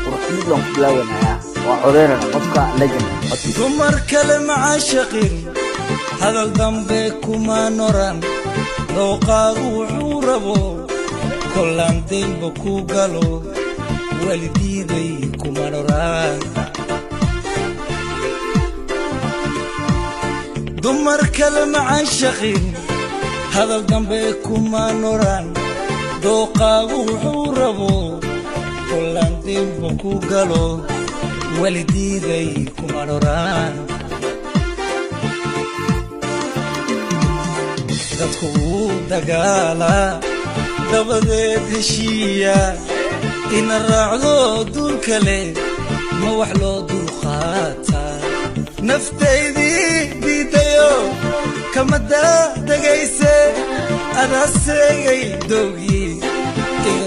Qurxmid baan ku bilaabanayaa, waa codeynana qofka legend codkiisa. Dumar kale macaashaqin, hadal dambe kuma noran. Dooqaagu wuxuu rabo kollaan daynba ku galo, walidiiday kuma noran. Dumar kale macaashaqin, hadal dambe kuma noran. Dooqaagu wuxuu rabo kollaan daynba ku galo, walidiiday kuma noran. Dadku wuu dagaalaa, dabadeed heshiiya, ina raacdo duul kale ma wax loo dulqaataa. Naftaydii diidayo kama daadegayse, adaa seegay doogii iga.